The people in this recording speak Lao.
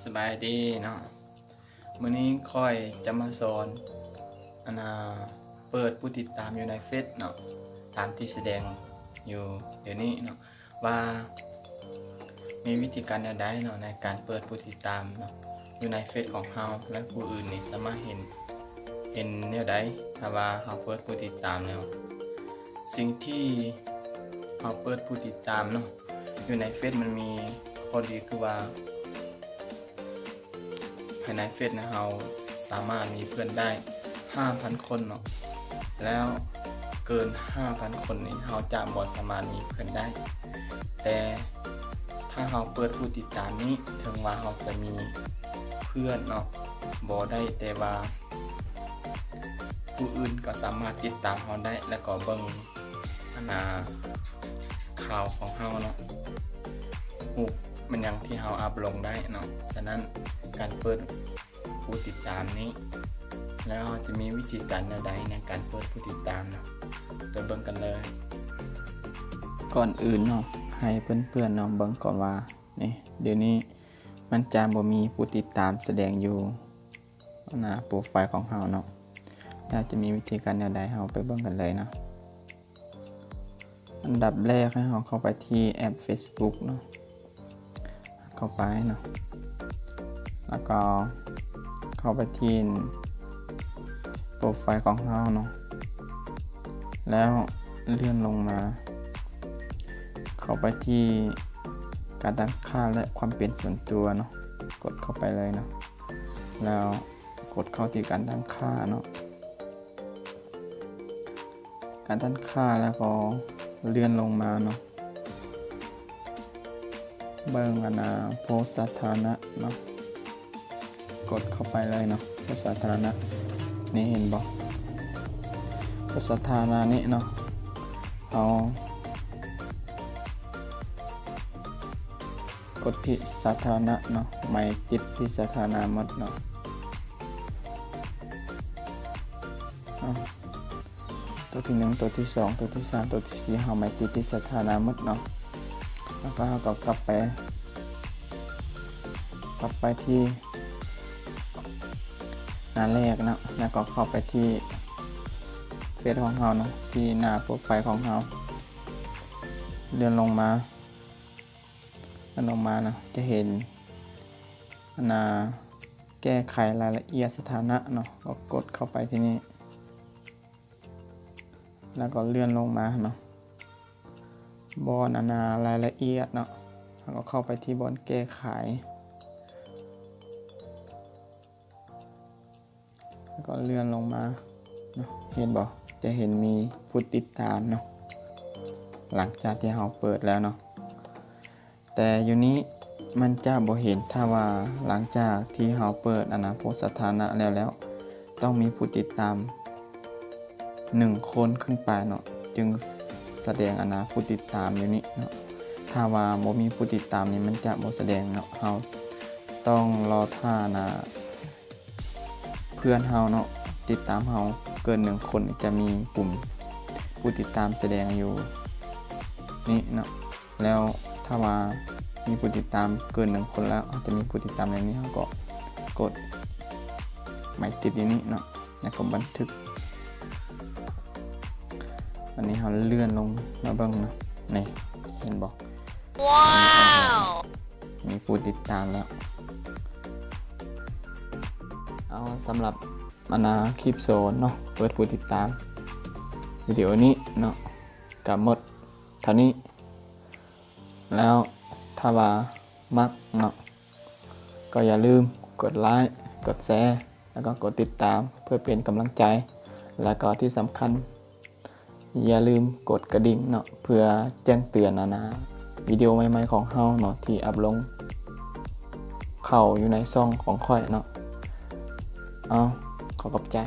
ສະບາຍດີເນາະ, ມື້ນີ້ຂ້ອຍຈະມາສອນ ອັນນ່າ ເປີດຜູ້ຕິດຕາມຢູ່ໃນເຟສເນາະ ຕາມທີ່ສະແດງຢູ່ດຽວນີ້ເນາະ ວ່າມີວິທີການແນວໃດເນາະ ໃນການເປີດຜູ້ຕິດຕາມເນາະ ຢູ່ໃນເຟສຂອງເຮົາ ແລະ ຜູ້ອື່ນນີ້ສາມາດເຫັນ ເຫັນແນວໃດ ຖ້າວ່າເຮົາເປີດຜູ້ຕິດຕາມແລ້ວ. ສິ່ງທີ່ເຮົາເປີດຜູ້ຕິດຕາມເນາະ ຢູ່ໃນເຟສມັນມີຂໍ້ດີຄືວ່າ ພາຍໃນເຟສນະ ເຮົາສາມາດມີເພື່ອນໄດ້ຫ້າພັນຄົນເນາະ ແລ້ວເກີນຫ້າພັນຄົນນີ້ ເຮົາຈະບໍ່ສາມາດມີເພື່ອນໄດ້. ແຕ່ຖ້າເຮົາເປີດຜູ້ຕິດຕາມນີ້ ເຖິງວ່າເຮົາຈະມີເພື່ອນເນາະ ບໍ່ໄດ້ ແຕ່ວ່າຜູ້ອື່ນກໍສາມາດຕິດຕາມເຮົາໄດ້ ແລ້ວກໍເບິ່ງ ອັນນ່າ ຂ່າວຂອງເຮົາເນາະ ຮູບມັນຫຍັງທີ່ເຮົາອັບລົງໄດ້ເນາະ. ສະນັ້ນ ການເປີດຜູ້ຕິດຕາມນີ້ ແລ້ວເຮົາຈະມີວິທີການແນວໃດໃນການເປີດຜູ້ຕິດຕາມເນາະ ໄປເບິ່ງກັນເລີຍ. ກ່ອນອື່ນເນາະ ໃຫ້ເພື່ອນໆເນາະ ເບິ່ງກ່ອນວ່າ ນີ້ ດຽວນີ້ມັນຈະບໍ່ມີຜູ້ຕິດຕາມສະແດງຢູ່ ອັນນ່າ ໂປຣໄຟຂອງເຮົາເນາະ ແລ້ວຈະມີວິທີການແນວໃດ ເຮົາໄປເບິ່ງກັນເລີຍເນາະ. ອັນດັບແລກໃຫ້ເຮົາເຂົ້າໄປທີ່ແອັບເຟສບຸກເນາະ ເຂົ້າໄປເນາະ ແລ້ວກໍເຂົ້າໄປທີ່ໂປຣໄຟຂອງເຮົາເນາະ ແລ້ວເລື່ອນລົງມາ ເຂົ້າໄປທີ່ການຕັ້ງຄ່າ ແລະ ຄວາມເປັນສ່ວນຕົວເນາະ ກົດເຂົ້າໄປເລີຍເນາະ ແລ້ວກົດເຂົ້າທີ່ການຕັ້ງຄ່າເນາະ. ການຕັ້ງຄ່າ ແລ້ວກໍເລື່ອນລົງມາເນາະ ເບິ່ງອັນນ່າ ໂພສສາທາລະນະເນາະ ກົດເຂົ້າໄປເລີຍເນາະ ໂພສສາທາລະນະ ນີ້ເຫັນບໍ່ ໂພສສາທາລະນະນີ້ເນາະ ເຮົາກົດທີ່ສາທາລະນະເນາະ ໃໝ່ຕິດທີ່ສາທາລະນະໝົດເນາະ. ໂຕທີໜຶ່ງ ໂຕທີສອງ ໂຕທີສາມ ໂຕທີສີ່ ເຮົາໃໝ່ຕິດທີ່ສາທາລະນະໝົດເນາະ ແລ້ວກໍເຮົາກໍກັບໄປ ກັບໄປທີ່ໜ້າແລກເນາະ ແລ້ວກໍເຂົ້າໄປທີ່ເຟສຂອງເຮົາເນາະ ທີ່ໜ້າໂປຣໄຟຂອງເຮົາ ເລື່ອນລົງມາ ເລື່ອນລົງມາເນາະ ຈະເຫັນອັນນ່າ ແກ້ໄຂລາຍລະອຽດສະຖານະເນາະ ກໍກົດເຂົ້າໄປທີ່ນີ້ ແລ້ວກໍເລື່ອນລົງມາເນາະ ບ່ອນອັນນ່າ ລາຍລະອຽດເນາະ ເຮົາກໍເຂົ້າໄປທີ່ບ່ອນແກ້ໄຂ ແລ້ວກໍເລື່ອນລົງມາເນາະ ເຫັນບໍ່ ຈະເຫັນມີຜູ້ຕິດຕາມເນາະ ຫຼັງຈາກທີ່ເຮົາເປີດແລ້ວເນາະ. ແຕ່ຢູ່ນີ້ມັນຈະບໍ່ເຫັນ ຖ້າວ່າຫຼັງຈາກທີ່ເຮົາເປີດອັນນ່າ ໂພສສາທາລະນະແລ້ວ ແລ້ວຕ້ອງມີຜູ້ຕິດຕາມໜຶ່ງຄົນຂຶ້ນໄປເນາະ ຈຶ່ງສະແດງອັນນ່າ ຜູ້ຕິດຕາມຢູ່ນີ້ເນາະ ຖ້າວ່າບໍ່ມີຜູ້ຕິດຕາມນີ້ ມັນຈະບໍ່ສະແດງເນາະ ເຮົາຕ້ອງລໍຖ້າອັນນ່າ ເພື່ອນເຮົາເນາະ ຕິດຕາມເຮົາເກີນໜຶ່ງຄົນ ຈະມີປຸ່ມຜູ້ຕິດຕາມສະແດງຢູ່ນີ້ເນາະ ແລ້ວຖ້າວ່າມີຜູ້ຕິດຕາມເກີນໜຶ່ງຄົນແລ້ວ ອາດຈະມີຜູ້ຕິດຕາມໃນນີ້ ເຮົາກໍກົດໝາຍຕິດຢູ່ນີ້ເນາະ ແລ້ວກໍບັນທຶກ ອັນນີ້ເຮົາເລື່ອນລົງມາເບິ່ງເນາະ ນີ້ ເຫັນບໍ່? ວ້າວ ມີຜູ້ຕິດຕາມແລ້ວ. ເອົາ ສຳລັບອັນນ່າ ຄລິບສອນເນາະ ເປີດຜູ້ຕິດຕາມ ວິດີໂອນີ້ເນາະ ກໍໝົດເທົ່ານີ້ ແລ້ວຖ້າວ່າມັກເນາະ ກໍຢ່າລືມກົດໄລ ກົດແຊ ແລ້ວກໍກົດຕິດຕາມ ເພື່ອເປັນກຳລັງໃຈ ແລ້ວກໍທີ່ສຳຄັນ ຢ່າລືມກົດກະດິ່ງເນາະ ເພື່ອແຈ້ງເຕືອນອັນນ່າ ວິດີໂອໃໝ່ໆຂອງເຮົາເນາະ ທີ່ອັບລົງເຂົ້າຢູ່ໃນຊ່ອງຂອງຂ້ອຍເນາະ. ເອົາ ຂໍຂອບໃຈ.